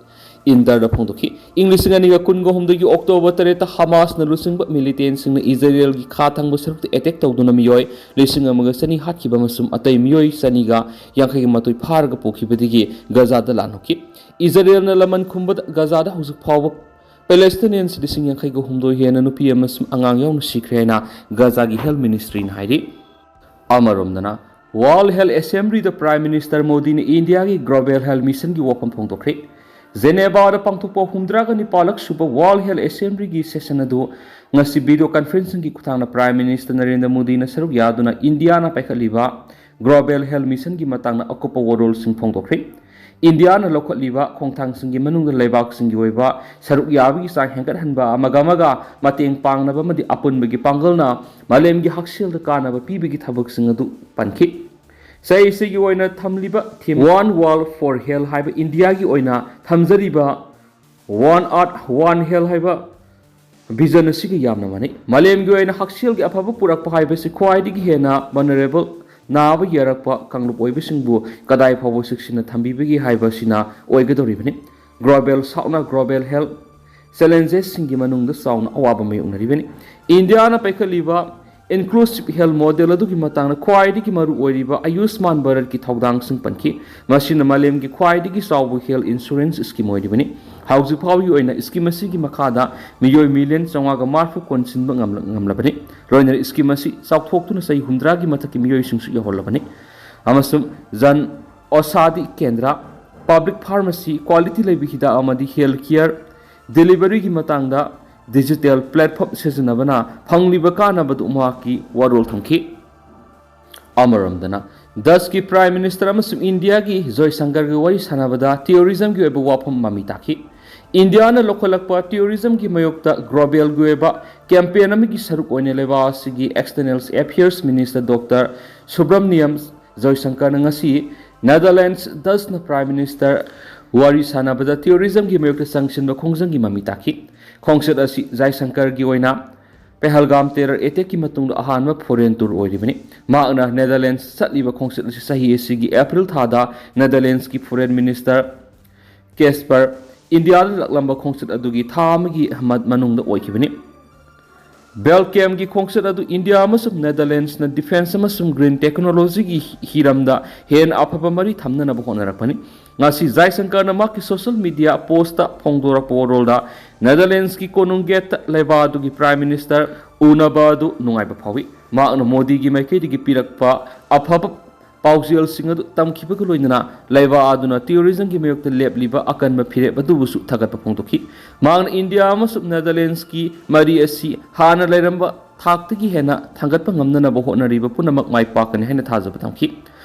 ꯏꯟꯇꯔꯗ ꯐꯣꯡꯗꯣꯛꯈꯤ꯫ ꯏꯪ ꯂꯤꯁꯤꯡ ꯑꯅꯤꯒ ꯀꯨꯟꯒ ꯍꯨꯝꯗꯣꯏꯒꯤ ꯑꯣꯛꯇꯣꯕꯔ ꯇꯔꯦꯠꯇ ꯍꯃꯥꯁꯅ ꯂꯨꯆꯤꯡꯕ ꯃꯤꯂꯤꯇꯦꯟꯁꯤꯡꯅ ꯏꯖꯔꯦꯜꯒꯤ ꯈꯥ ꯊꯪꯕ ꯁꯔꯨꯛꯇ ꯑꯦꯇꯦꯛ ꯇꯧꯗꯨꯅ ꯃꯤꯑꯣꯏ ꯂꯤꯁꯤꯡ ꯑꯃꯒ ꯆꯅꯤ ꯍꯥꯠꯈꯤꯕ ꯑꯃꯁꯨꯡ ꯑꯇꯩ ꯃꯤꯑꯣꯏ ꯆꯅꯤꯒ ꯌꯥꯡꯈꯩꯒ ꯃꯥꯊꯣꯏ ꯐꯥꯔꯒ ꯄꯨꯈꯤꯕꯗꯒꯤ ꯒꯖꯥꯗ ꯂꯥꯟ ꯍꯧꯈꯤ꯫ ꯏꯖꯔꯦꯜꯅ ꯂꯃꯟ ꯈꯨꯝꯕꯗ ꯒꯖꯥꯗ ꯍꯧꯖꯤꯛ ꯐꯥꯎꯕ ꯄꯦꯂꯦꯁꯇꯤꯅꯤꯌꯟꯁ ꯂꯤꯁꯤꯡ ꯌꯥꯡꯈꯩꯒ ꯍꯨꯝꯗꯣꯏ ꯍꯦꯟꯅ ꯅꯨꯄꯤ ꯑꯃꯁꯨꯡ ꯑꯉꯥꯡ ꯌꯥꯎꯅ ꯁꯤꯈ꯭ꯔꯦ ꯍꯥꯏꯅ ꯒꯖꯥꯒꯤ ꯍꯦꯜꯊ ꯃꯤꯅꯤꯁꯇ꯭ꯔꯤꯅ ꯍꯥꯏꯔꯤ꯫ ꯑꯃꯔꯣꯝꯗꯅ, ꯋꯥꯔꯜꯗ ꯍꯦꯜꯊ ꯑꯦꯁꯦꯝꯕ꯭ꯂꯤꯗ ꯄ꯭ꯔꯥꯏꯝ ꯃꯤꯅꯤꯁꯇꯔ ꯃꯣꯗꯤꯅ ꯏꯟꯗꯤꯌꯥꯒꯤ ꯒ꯭ꯂꯣꯕꯦꯜ ꯍꯦꯜꯊ ꯃꯤꯁꯟꯒꯤ ꯋꯥꯐꯝ ꯐꯣꯡꯗꯣꯛꯈ꯭ꯔꯦ꯫ ꯖꯦꯅꯦꯚꯥꯗ ꯄꯥꯡꯊꯣꯛꯄ ꯍꯨꯝꯗ꯭ꯔꯥꯒ ꯅꯤꯄꯥꯜꯂꯛ ꯁꯨꯕ ꯋꯥꯔꯜꯗ ꯍꯦꯜꯊ ꯑꯦꯁꯦꯝꯕ꯭ꯂꯤꯒꯤ ꯁꯦꯁꯟ ꯑꯗꯨ ꯉꯁꯤ ꯚꯤꯗꯤꯑꯣ ꯀꯟꯐꯔꯦꯟꯁꯤꯡꯒꯤ ꯈꯨꯠꯊꯥꯡꯗ ꯄ꯭ꯔꯥꯏꯝ ꯃꯤꯅꯤꯁꯇꯔ ꯅꯔꯦꯟꯗ꯭ꯔ ꯃꯣꯗꯤꯅ ꯁꯔꯨꯛ ꯌꯥꯗꯨꯅ ꯏꯟꯗꯤꯌꯥꯅ ꯄꯥꯏꯈꯠꯂꯤꯕ ꯒ꯭ꯂꯣꯕꯦꯜ ꯍꯦꯜꯊ ꯃꯤꯁꯟꯒꯤ ꯃꯇꯥꯡꯗ ꯑꯀꯨꯞꯄ ꯋꯥꯔꯣꯜꯁꯤꯡ ꯐꯣꯡꯗꯣꯛꯈ꯭ꯔꯦ꯫ ꯏꯟꯗꯤꯌꯥꯅ ꯂꯧꯈꯠꯂꯤꯕ ꯈꯣꯡꯊꯥꯡꯁꯤꯡꯒꯤ ꯃꯅꯨꯡꯗ ꯂꯩꯕꯥꯛꯁꯤꯡꯒꯤ ꯑꯣꯏꯕ ꯁꯔꯨꯛ ꯌꯥꯕꯒꯤ ꯆꯥꯡ ꯍꯦꯟꯒꯠꯍꯟꯕ, ꯑꯃꯒ ꯑꯃꯒ ꯃꯇꯦꯡ ꯄꯥꯡꯅꯕ ꯑꯃꯗꯤ ꯑꯄꯨꯟꯕꯒꯤ ꯄꯥꯡꯒꯜꯅ ꯃꯥꯂꯦꯝꯒꯤ ꯍꯛꯁꯦꯜꯗ ꯀꯥꯟꯅꯕ ꯄꯤꯕꯒꯤ ꯊꯕꯛꯁꯤꯡ ꯑꯗꯨ ꯄꯟꯈꯤ꯫ ꯆꯍꯤꯁꯤꯒꯤ ꯑꯣꯏꯅ ꯊꯝꯂꯤꯕ ꯊꯤꯝ One World for Health ꯍꯥꯏꯕ ꯏꯟꯗꯤꯌꯥꯒꯤ ꯑꯣꯏꯅ ꯊꯝꯖꯔꯤꯕ One Earth One Health ꯍꯥꯏꯕ ꯚꯤꯖꯟ ꯑꯁꯤꯒ ꯌꯥꯝꯅ ꯃꯥꯟꯅꯩ꯫ ꯃꯥꯂꯦꯝꯒꯤ ꯑꯣꯏꯅ ꯍꯛꯁꯦꯜꯒꯤ ꯑꯐꯕ ꯄꯨꯔꯛꯄ ꯍꯥꯏꯕꯁꯤ ꯈ꯭ꯋꯥꯏꯗꯒꯤ ꯍꯦꯟꯅ ꯚꯜꯅꯔꯦꯕꯜ, ꯅꯥꯕ ꯌꯥꯔꯛꯄ ꯀꯥꯡꯂꯨꯞ ꯑꯣꯏꯕꯁꯤꯡꯕꯨ ꯀꯗꯥꯏ ꯐꯥꯎꯕ ꯆꯦꯛꯁꯤꯟꯅ ꯊꯝꯕꯤꯕꯒꯦ ꯍꯥꯏꯕꯁꯤꯅ ꯑꯣꯏꯒꯗꯧꯔꯤꯕꯅꯤ꯫ ꯒ꯭ꯂꯣꯕꯦꯜ ꯁꯥꯎꯠꯅ ꯒ꯭ꯂꯣꯕꯦꯜ ꯍꯦꯜꯊ ꯆꯦꯂꯦꯟꯖꯦꯁꯁꯤꯡꯒꯤ ꯃꯅꯨꯡꯗ ꯆꯥꯎꯅ ꯑꯋꯥꯕ ꯃꯥꯌꯣꯛꯅꯔꯤꯕꯅꯤ꯫ ꯏꯟꯗꯤꯌꯥꯅ ꯄꯥꯏꯈꯠꯂꯤꯕ ꯏꯟꯀ꯭ꯂꯨꯁꯤꯚ ꯍꯦꯜꯊ ꯃꯣꯗꯦꯜ ꯑꯗꯨꯒꯤ ꯃꯇꯥꯡꯗ ꯈ꯭ꯋꯥꯏꯗꯒꯤ ꯃꯔꯨ ꯑꯣꯏꯔꯤꯕ ꯑꯌꯨꯁꯃꯥꯟ ꯚꯥꯔꯠꯀꯤ ꯊꯧꯗꯥꯡꯁꯤꯡ ꯄꯟꯈꯤ꯫ ꯃꯁꯤꯅ ꯃꯥꯂꯦꯝꯒꯤ ꯈ꯭ꯋꯥꯏꯗꯒꯤ ꯆꯥꯎꯕ ꯍꯦꯜꯊ ꯏꯟꯁꯨꯔꯦꯟꯁ ꯁ꯭ꯀꯤꯝ ꯑꯣꯏꯔꯤꯕꯅꯤ꯫ ꯍꯧꯖꯤꯛ ꯐꯥꯎꯕꯒꯤ ꯑꯣꯏꯅ ꯁ꯭ꯀꯤꯝ ꯑꯁꯤꯒꯤ ꯃꯈꯥꯗ ꯃꯤꯑꯣꯏ ꯃꯤꯂꯤꯌꯟ ꯆꯥꯝꯃꯉꯥꯒ ꯃꯔꯤꯐꯨ ꯀꯣꯟꯁꯤꯟꯕ ꯉꯝꯂ-, ꯉꯝꯂꯕꯅꯤ꯫ ꯂꯣꯏꯅꯅ ꯁ꯭ꯀꯤꯝ ꯑꯁꯤ ꯆꯥꯎꯊꯣꯛꯇꯨꯅ ꯆꯍꯤ ꯍꯨꯝꯗ꯭ꯔꯥꯒꯤ ꯃꯊꯛꯀꯤ ꯃꯤꯑꯣꯏꯁꯤꯡꯁꯨ ꯌꯧꯍꯜꯂꯕꯅꯤ꯫ ꯑꯃꯁꯨꯡ ꯖꯟ ꯑꯣꯁꯥꯗꯤ ꯀꯦꯟꯗ꯭ꯔ, ꯄꯕ꯭ꯂꯤꯛ ꯐꯥꯔꯃꯥꯁꯤ, ꯀ꯭ꯋꯥꯂꯤꯇꯤ ꯂꯩꯕ ꯍꯤꯗꯥꯛ ꯑꯃꯗꯤ ꯍꯦꯜꯊ ꯀꯤꯌꯔ ꯗꯦꯂꯤꯚꯔꯤꯒꯤ ꯃꯇꯥꯡꯗ ꯗꯤꯖꯤꯇꯦꯜ ꯄ꯭ꯂꯦꯠꯐꯣꯔꯝ ꯁꯤꯖꯤꯟꯅꯕꯅ ꯐꯪꯂꯤꯕ ꯀꯥꯟꯅꯕꯗꯨ ꯃꯍꯥꯛꯀꯤ ꯋꯥꯔꯣꯜ ꯊꯝꯈꯤ꯫ ꯑꯃꯔꯣꯝꯗꯅ, ꯗꯆꯀꯤ ꯄ꯭ꯔꯥꯏꯝ ꯃꯤꯅꯤꯁꯇꯔ ꯑꯃꯁꯨꯡ ꯏꯟꯗꯤꯌꯥꯒꯤ ꯖꯣꯏꯁꯪꯀꯔꯒ ꯋꯥꯔꯤ ꯁꯥꯟꯅꯕꯗ ꯇꯦꯔꯣꯔꯤꯖꯝꯒꯤ ꯑꯣꯏꯕ ꯋꯥꯐꯝ ꯃꯃꯤ ꯇꯥꯈꯤ꯫ ꯏꯟꯗꯤꯌꯥꯅ ꯂꯧꯈꯠꯂꯛꯄ ꯇꯦꯔꯣꯔꯤꯖꯝꯒꯤ ꯃꯥꯌꯣꯛꯇ ꯒ꯭ꯂꯣꯕꯦꯜꯒꯤ ꯑꯣꯏꯕ ꯀꯦꯝꯄꯦꯟ ꯑꯃꯒꯤ ꯁꯔꯨꯛ ꯑꯣꯏꯅ ꯂꯩꯕꯥꯛ ꯑꯁꯤꯒꯤ external affairs minister doctor Subramaniam ꯖꯣꯏꯁꯪꯀꯔꯅ ꯉꯁꯤ ꯅꯦꯗꯔꯂꯦꯟꯗꯁ ꯗꯁꯅ ꯄ꯭ꯔꯥꯏꯝ ꯃꯤꯅꯤꯁꯇꯔ ꯋꯥꯔꯤ ꯁꯥꯟꯅꯕꯗ ꯇꯦꯔꯣꯔꯤꯖꯝꯒꯤ ꯃꯥꯌꯣꯛꯇ ꯆꯪꯁꯤꯟꯕ ꯈꯣꯡꯖꯪꯒꯤ ꯃꯃꯤ ꯇꯥꯈꯤ꯫ ꯈꯣꯡꯆꯠ ꯑꯁꯤ ꯖꯥꯏꯁꯪꯀꯔꯒꯤ ꯑꯣꯏꯅ ꯄꯦꯍꯜꯒꯥꯝ ꯇꯦꯔꯔ ꯑꯦꯇꯦꯛꯀꯤ ꯃꯇꯨꯡꯗ ꯑꯍꯥꯟꯕ ꯐꯣꯔꯦꯟ ꯇꯨꯔ ꯑꯣꯏꯔꯤꯕꯅꯤ꯫ ꯃꯍꯥꯛꯅ ꯅꯦꯗꯔꯂꯦꯟꯗꯁ ꯆꯠꯂꯤꯕ ꯈꯣꯡꯆꯠ ꯑꯁꯤ ꯆꯍꯤ ꯑꯁꯤꯒꯤ ꯑꯦꯄ꯭ꯔꯤꯜ ꯊꯥꯗ ꯅꯦꯗꯔꯂꯦꯟꯗꯁꯀꯤ ꯐꯣꯔꯦꯟ ꯃꯤꯅꯤꯁꯇꯔ ꯀꯦꯁꯄꯔ ꯏꯟꯗꯤꯌꯥꯗ ꯂꯥꯛꯂꯝꯕ ꯈꯣꯡꯆꯠ ꯑꯗꯨꯒꯤ ꯊꯥ ꯑꯃꯒꯤ ꯃ-, ꯃꯅꯨꯡꯗ ꯑꯣꯏꯈꯤꯕꯅꯤ꯫ ꯕꯦꯜꯀꯦꯝꯒꯤ ꯈꯣꯡꯆꯠ ꯑꯗꯨ ꯏꯟꯗꯤꯌꯥ ꯑꯃꯁꯨꯡ ꯅꯦꯗꯔꯂꯦꯟꯗꯁꯅ ꯗꯤꯐꯦꯟꯁ ꯑꯃꯁꯨꯡ ꯒ꯭ꯔꯤꯟ ꯇꯦꯛꯅꯣꯂꯣꯖꯤꯒꯤ ꯍꯤꯔꯝꯗ ꯍꯦꯟꯅ ꯑꯐꯕ ꯃꯔꯤ ꯊꯝꯅꯅꯕ ꯍꯣꯠꯅꯔꯛꯄꯅꯤ꯫ ꯉꯁꯤ ꯖꯥꯏꯁꯪꯀꯔꯅ ꯃꯍꯥꯛꯀꯤ ꯁꯣꯁꯤꯌꯦꯜ ꯃꯤꯗꯤꯌꯥ ꯄꯣꯁꯇ ꯐꯣꯡꯗꯣꯔꯛꯄ ꯋꯥꯔꯣꯜꯗ ꯅꯦꯗꯔꯂꯦꯟꯗꯁꯀꯤ ꯀꯣꯅꯨꯡ ꯒꯦꯠꯇ ꯂꯩꯕꯥꯛ ꯑꯗꯨꯒꯤ ꯄ꯭ꯔꯥꯏꯝ ꯃꯤꯅꯤꯁꯇꯔ ꯎꯅꯕ ꯑꯗꯨ ꯅꯨꯡꯉꯥꯏꯕ ꯐꯥꯎꯏ꯫ ꯃꯍꯥꯛꯅ ꯃꯣꯗꯤꯒꯤ ꯃꯥꯏꯀꯩꯗꯒꯤ ꯄꯤꯔꯛꯄ ꯑꯐꯕ ꯄꯥꯎꯖꯦꯜꯁꯤꯡ ꯑꯗꯨ ꯇꯝꯈꯤꯕꯒ ꯂꯣꯏꯅꯅ ꯂꯩꯕꯥꯛ ꯑꯗꯨꯅ ꯇꯦꯔꯣꯔꯤꯖꯝꯒꯤ ꯃꯥꯌꯣꯛꯇ ꯂꯦꯞꯂꯤꯕ ꯑꯀꯟꯕ ꯐꯤꯔꯦꯞ ꯑꯗꯨꯕꯨꯁꯨ ꯊꯥꯒꯠꯄ ꯐꯣꯡꯗꯣꯛꯈꯤ꯫ ꯃꯍꯥꯛꯅ ꯏꯟꯗꯤꯌꯥ ꯑꯃꯁꯨꯡ ꯅꯦꯗꯔꯂꯦꯟꯗꯁꯀꯤ ꯃꯔꯤ ꯑꯁꯤ ꯍꯥꯟꯅ ꯂꯩꯔꯝꯕ ꯊꯥꯛꯇꯒꯤ ꯍꯦꯟꯅ ꯊꯥꯡꯒꯠꯄ ꯉꯝꯅꯅꯕ ꯍꯣꯠꯅꯔꯤꯕ ꯄꯨꯝꯅꯃꯛ ꯃꯥꯏ ꯄꯥꯛꯀꯅꯤ ꯍꯥꯏꯅ ꯊꯥꯖꯕ ꯊꯝꯈꯤ꯫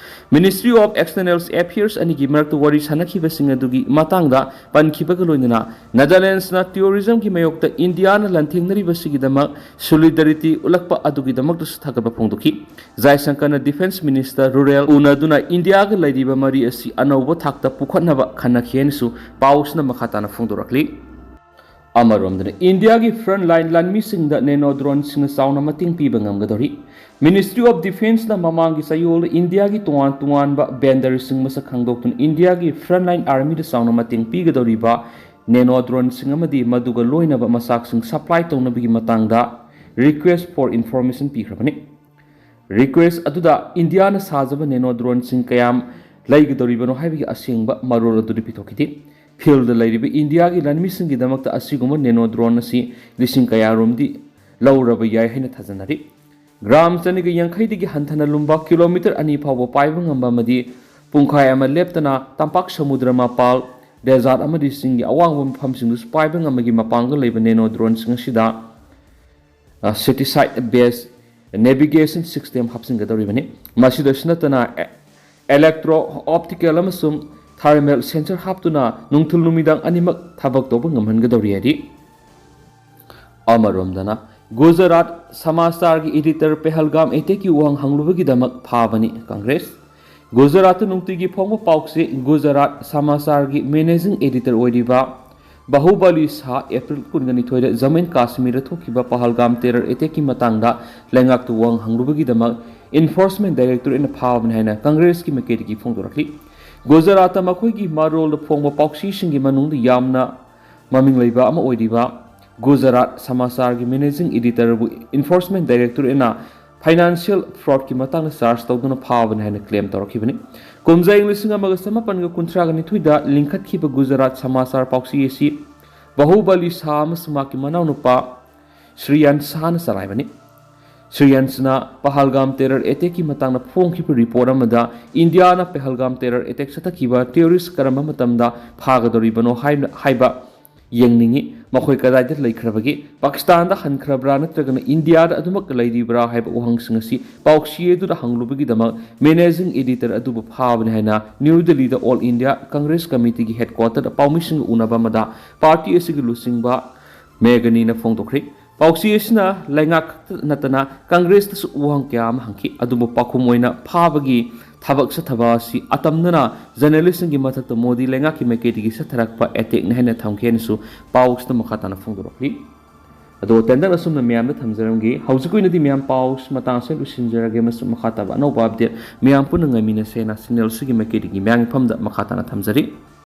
ꯃꯤꯅꯤꯁꯇ꯭ꯔꯤ ꯑꯣꯐ ꯑꯦꯛꯁꯇꯔꯅꯦꯜ ꯑꯦꯐꯤꯌꯔꯁ ꯑꯅꯤꯒꯤ ꯃꯔꯛꯇ ꯋꯥꯔꯤ ꯁꯥꯟꯅꯈꯤꯕꯁꯤꯡ ꯑꯗꯨꯒꯤ ꯃꯇꯥꯡꯗ ꯄꯟꯈꯤꯕꯒ ꯂꯣꯏꯅꯅ ꯅꯦꯗꯔꯂꯦꯟꯗꯁꯅ ꯇꯦꯔꯣꯔꯤꯖꯝꯒꯤ ꯃꯥꯌꯣꯛꯇ ꯏꯟꯗꯤꯌꯥꯅ ꯂꯥꯟꯊꯦꯡꯅꯔꯤꯕꯁꯤꯒꯤꯗꯃꯛ ꯁꯣꯂꯤꯗꯥꯔꯤꯇꯤ ꯎꯠꯂꯛꯄ ꯑꯗꯨꯒꯤꯗꯃꯛꯇꯁꯨ ꯊꯥꯒꯠꯄ ꯐꯣꯡꯗꯣꯛꯈꯤ꯫ ꯖꯥꯏꯁꯪꯀꯔꯅ ꯗꯤꯐꯦꯟꯁ ꯃꯤꯅꯤꯁꯇꯔ ꯔꯨꯔꯦꯜ ꯎꯅꯗꯨꯅ ꯏꯟꯗꯤꯌꯥꯒ ꯂꯩꯔꯤꯕ ꯃꯔꯤ ꯑꯁꯤ ꯑꯅꯧꯕ ꯊꯥꯛꯇ ꯄꯨꯈꯠꯅꯕ ꯈꯟꯅꯈꯤ ꯍꯥꯏꯅꯁꯨ ꯄꯥꯎꯁꯤꯅ ꯃꯈꯥ ꯇꯥꯅ ꯐꯣꯡꯗꯣꯔꯛꯂꯤ꯫ ꯑꯃꯔꯣꯝꯗꯅ ꯏꯟꯗꯤꯌꯥꯒꯤ ꯐ꯭ꯔꯟꯠ ꯂꯥꯏꯟ ꯂꯥꯟꯃꯤꯁꯤꯡꯗ ꯅꯦꯅꯣ ꯗ꯭ꯔꯣꯟꯁꯤꯡꯅ ꯆꯥꯎꯅ ꯃꯇꯦꯡ ꯄꯤꯕ ꯉꯝꯒꯗꯧꯔꯤ꯫ ꯃꯤꯅꯤꯁꯇ꯭ꯔꯤ ꯑꯣꯐ ꯗꯤꯐꯦꯟꯁꯅ ꯃꯃꯥꯡꯒꯤ ꯆꯌꯣꯜꯗ ꯏꯟꯗꯤꯌꯥꯒꯤ ꯇꯣꯉꯥꯟ ꯇꯣꯉꯥꯟꯕ ꯚꯦꯟꯗꯔꯁꯤꯡ ꯃꯁꯛ ꯈꯪꯗꯣꯛꯇꯨꯅ ꯏꯟꯗꯤꯌꯥꯒꯤ ꯐ꯭ꯔꯟꯠ ꯂꯥꯏꯟ ꯑꯥꯔꯃꯤꯗ ꯆꯥꯎꯅ ꯃꯇꯦꯡ ꯄꯤꯒꯗꯧꯔꯤꯕ ꯅꯦꯅꯣ ꯗ꯭ꯔꯣꯟꯁꯤꯡ ꯑꯃꯗꯤ ꯃꯗꯨꯒ ꯂꯣꯏꯅꯕ ꯃꯆꯥꯛꯁꯤꯡ ꯁꯄ꯭ꯂꯥꯏ ꯇꯧꯅꯕꯒꯤ ꯃꯇꯥꯡꯗ ꯔꯤꯀ꯭ꯋꯦꯁ ꯐꯣꯔ ꯏꯟꯐꯣꯔꯃꯦꯁꯟ ꯄꯤꯈ꯭ꯔꯕꯅꯤ꯫ ꯔꯤꯀ꯭ꯋꯦꯁ ꯑꯗꯨꯗ ꯏꯟꯗꯤꯌꯥꯅ ꯁꯥꯖꯕ ꯅꯦꯅꯣ ꯗ꯭ꯔꯣꯟꯁꯤꯡ ꯀꯌꯥꯝ ꯂꯩꯒꯗꯧꯔꯤꯕꯅꯣ ꯍꯥꯏꯕꯒꯤ ꯑꯁꯦꯡꯕ ꯃꯔꯣꯜ ꯑꯗꯨꯗꯤ ꯄꯤꯊꯣꯛꯈꯤꯗꯦ꯫ ꯐꯤꯜꯗ ꯂꯩꯔꯤꯕ ꯏꯟꯗꯤꯌꯥꯒꯤ ꯂꯥꯟꯃꯤꯁꯤꯡꯒꯤꯗꯃꯛꯇ ꯑꯁꯤꯒꯨꯝꯕ ꯅꯦꯅꯣ ꯗ꯭ꯔꯣꯟ ꯑꯁꯤ ꯂꯤꯁꯤꯡ ꯀꯌꯥꯔꯣꯝꯗꯤ ꯂꯧꯔꯕ ꯌꯥꯏ ꯍꯥꯏꯅ ꯊꯥꯖꯅꯔꯤ꯫ ꯒ꯭ꯔꯥꯝ ꯆꯅꯤꯒ ꯌꯥꯡꯈꯩꯗꯒꯤ ꯍꯟꯊꯅ ꯂꯨꯝꯕ ꯀꯤꯂꯣꯃꯤꯇꯔ ꯑꯅꯤ ꯐꯥꯎꯕ ꯄꯥꯏꯕ ꯉꯝꯕ ꯑꯃꯗꯤ ꯄꯨꯡꯈꯥꯏ ꯑꯃ ꯂꯦꯞꯇꯅ ꯇꯝꯄꯥꯛ ꯁꯃꯨꯗ꯭ꯔ ꯃꯄꯥꯜ, ꯗꯦꯖꯥꯔꯠ ꯑꯃꯗꯤ ꯆꯤꯡꯒꯤ ꯑꯋꯥꯡꯕ ꯃꯐꯝꯁꯤꯡꯗꯁꯨ ꯄꯥꯏꯕ ꯉꯝꯕꯒꯤ ꯃꯄꯥꯡꯒꯜ ꯂꯩꯕ ꯅꯦꯅꯣ ꯗ꯭ꯔꯣꯟꯁꯤꯡ ꯑꯁꯤꯗ, ꯑ, ꯁꯦꯇꯤꯁꯥꯏꯠ ꯕꯦꯁ ꯅꯦꯚꯤꯒꯦꯁꯟ ꯁꯤꯁꯇꯦꯝ ꯍꯥꯞꯆꯤꯟꯒꯗꯧꯔꯤꯕꯅꯤ꯫ ꯃꯁꯤꯗꯁꯨ ꯅꯠꯇꯅ ꯑꯦ-, ꯏꯂꯦꯛꯇ꯭ꯔꯣ ꯑꯣꯞꯇꯤꯀꯦꯜ ꯑꯃꯁꯨꯡ ꯊꯥꯔꯃꯦꯜ ꯁꯦꯟꯁꯔ ꯍꯥꯞꯇꯨꯅ ꯅꯨꯡꯊꯤꯜ ꯅꯨꯃꯤꯗꯥꯡ ꯑꯅꯤꯃꯛ ꯊꯕꯛ ꯇꯧꯕ ꯉꯝꯍꯟꯒꯗꯧꯔꯤ ꯍꯥꯏꯔꯤ꯫ ꯑꯃꯔꯣꯝꯗꯅ, ꯒꯨꯖꯔꯥꯠ ꯁꯃꯥꯆꯥꯔꯒꯤ editor ꯄꯦꯍꯜꯒꯥꯝ attackꯀꯤ ꯋꯥꯍꯪ ꯍꯪꯂꯨꯕꯒꯤꯗꯃꯛ ꯐꯥꯕꯅꯤ ꯀꯪꯒ꯭ꯔꯦꯁ꯫ ꯒꯨꯖꯔꯥꯠꯇ ꯅꯨꯡꯇꯤꯒꯤ ꯐꯣꯡꯕ ꯄꯥꯎꯆꯦ ꯒꯨꯖꯔꯥꯠ ꯁꯃꯥꯆꯥꯔꯒꯤ managing editor ꯑꯣꯏꯔꯤꯕ ꯕꯥꯍꯨꯕꯂꯤ ꯁꯥꯍ ꯑꯦꯄ꯭ꯔꯤꯜ ꯀꯨꯟꯒ ꯅꯤꯊꯣꯏꯗ ꯖꯝꯃꯨ ꯑꯦꯟ ꯀꯥꯁꯃꯤꯔꯗ ꯊꯣꯛꯈꯤꯕ ꯄꯍꯜꯒꯥꯝ terror attackꯀꯤ ꯃꯇꯥꯡꯗ ꯂꯩꯉꯥꯛꯇ ꯋꯥꯍꯪ ꯍꯪꯂꯨꯕꯒꯤꯗꯃꯛ enforcement directorateꯅ ꯐꯥꯕꯅꯤ ꯍꯥꯏꯅ ꯀꯪꯒ꯭ꯔꯦꯁꯀꯤ ꯃꯥꯏꯀꯩꯗꯒꯤ ꯐꯣꯡꯗꯣꯔꯛꯂꯤ꯫ ꯒꯨꯖꯔꯥꯠꯇ ꯃꯈꯣꯏꯒꯤ ꯃꯔꯣꯜꯗ ꯐꯣꯡꯕ ꯄꯥꯎꯆꯦꯁꯤꯡꯒꯤ ꯃꯅꯨꯡꯗ ꯌꯥꯝꯅ ꯃꯃꯤꯡ ꯂꯩꯕ ꯑꯃ ꯑꯣꯏꯔꯤꯕ ꯒꯨꯖꯔꯥꯠ ꯁꯃꯥꯆꯥꯔꯒꯤ managing editorꯕꯨ enforcement directorateꯅ financial fraudꯀꯤ ꯃꯇꯥꯡꯗ charge ꯇꯧꯗꯨꯅ ꯐꯥꯕꯅꯤ ꯍꯥꯏꯅ claim ꯇꯧꯔꯛꯈꯤꯕꯅꯤ꯫ ꯀꯨꯝꯖꯥ ꯏꯪ ꯂꯤꯁꯤꯡ ꯑꯃꯒ ꯆꯃꯥꯄꯟꯒ ꯀꯨꯟꯊ꯭ꯔꯥꯒ ꯅꯤꯊꯣꯏꯗ ꯂꯤꯡꯈꯠꯈꯤꯕ ꯒꯨꯖꯔꯥꯠ ꯁꯃꯥꯆꯥꯔ ꯄꯥꯎꯆꯦ ꯑꯁꯤ ꯕꯥꯍꯨꯕꯂꯤ ꯁꯥꯍ ꯑꯃꯁꯨꯡ ꯃꯍꯥꯛꯀꯤ ꯃꯅꯥꯎꯅꯨꯄꯥ ꯁ꯭ꯔꯤꯌꯥꯟ ꯁꯥꯍꯅ ꯆꯂꯥꯏꯕꯅꯤ꯫ ꯁ꯭ꯔꯤꯌꯥꯟꯁꯅ ꯄꯍꯜꯒꯥꯝ terror attackꯀꯤ ꯃꯇꯥꯡꯗ ꯐꯣꯡꯈꯤꯕ report ꯑꯃꯗ ꯏꯟꯗꯤꯌꯥꯅ ꯄꯍꯜꯒꯥꯝ terror attack ꯆꯠꯊꯈꯤꯕ terrorist ꯀꯔꯝꯕ ꯃꯇꯝꯗ ꯐꯥꯒꯗꯧꯔꯤꯕꯅꯣ ꯍꯥꯏꯅ, ꯍꯥꯏꯕ ꯌꯦꯡꯅꯤꯡꯏ꯫ ꯃꯈꯣꯏ ꯀꯗꯥꯏꯗ ꯂꯩꯈ꯭ꯔꯕꯒꯦ? ꯄꯥꯀꯤꯁꯇꯥꯟꯗ ꯍꯟꯈ꯭ꯔꯕ꯭ꯔꯥ ꯅꯠꯇ꯭ꯔꯒꯅ ꯏꯟꯗꯤꯌꯥꯗ ꯑꯗꯨꯃꯛ ꯂꯩꯔꯤꯕ꯭ꯔꯥ ꯍꯥꯏꯕ ꯋꯥꯍꯪꯁꯤꯡ ꯑꯁꯤ ꯄꯥꯎꯆꯦ ꯑꯗꯨꯗ ꯍꯪꯂꯨꯕꯒꯤꯗꯃꯛ managing editor ꯑꯗꯨꯕꯨ ꯐꯥꯕꯅꯤ ꯍꯥꯏꯅ ꯅ꯭ꯌꯨ ꯗꯤꯜꯂꯤꯗ All India Congress Committeeꯒꯤ headquarterꯗ ꯄꯥꯎꯃꯤꯁꯤꯡꯒ ꯎꯅꯕ ꯑꯃꯗ party ꯑꯁꯤꯒꯤ ꯂꯨꯆꯤꯡꯕ ꯃꯦꯒꯅꯤꯅ ꯐꯣꯡꯗꯣꯛꯈ꯭ꯔꯤ꯫ ꯄꯥꯎꯆꯦ ꯑꯁꯤꯅ ꯂꯩꯉꯥꯛ ꯈꯛꯇ ꯅꯠꯇꯅ ꯀꯪꯒ꯭ꯔꯦꯁꯇꯁꯨ ꯋꯥꯍꯪ ꯀꯌꯥ ꯑꯃ ꯍꯪꯈꯤ꯫ ꯑꯗꯨꯕꯨ ꯄꯥꯎꯈꯨꯝ ꯑꯣꯏꯅ ꯐꯥꯕꯒꯤ ꯊꯕꯛ ꯆꯠꯊꯕ ꯑꯁꯤ ꯑꯇꯝꯅꯅ journalistꯁꯤꯡꯒꯤ ꯃꯊꯛꯇ ꯃꯣꯗꯤ ꯂꯩꯉꯥꯛꯀꯤ ꯃꯥꯏꯀꯩꯗꯒꯤ ꯆꯠꯊꯔꯛꯄ attackꯅꯤ ꯍꯥꯏꯅ ꯊꯝꯈꯤ ꯍꯥꯏꯅꯁꯨ ꯄꯥꯎꯁꯤꯗ ꯃꯈꯥ ꯇꯥꯅ ꯐꯣꯡꯗꯣꯔꯛꯂꯤ꯫ ꯑꯗꯣ ꯇꯦꯟꯗꯛꯅ ꯑꯁꯨꯝꯅ ꯃꯌꯥꯝꯗ ꯊꯝꯖꯔꯝꯒꯦ꯫ ꯍꯧꯖꯤꯛꯀꯤ ꯑꯣꯏꯅꯗꯤ ꯃꯌꯥꯝ ꯄꯥꯎꯁꯤ ꯃꯇꯥꯡ ꯑꯁꯤꯗ ꯂꯣꯏꯁꯤꯟꯖꯔꯒꯦ ꯑꯃꯁꯨꯡ ꯃꯈꯥ ꯇꯥꯕ ꯑꯅꯧꯕ update ꯃꯌꯥꯝ ꯄꯨꯟꯅ ꯉꯥꯏꯃꯤꯟꯅꯁꯦꯅ channelꯁꯤꯒꯤ ꯃꯥꯏꯀꯩꯗꯒꯤ ꯃꯌꯥꯝꯒꯤ ꯐꯝꯗ ꯃꯈꯥ ꯇꯥꯅ ꯊꯝꯖꯔꯤ꯫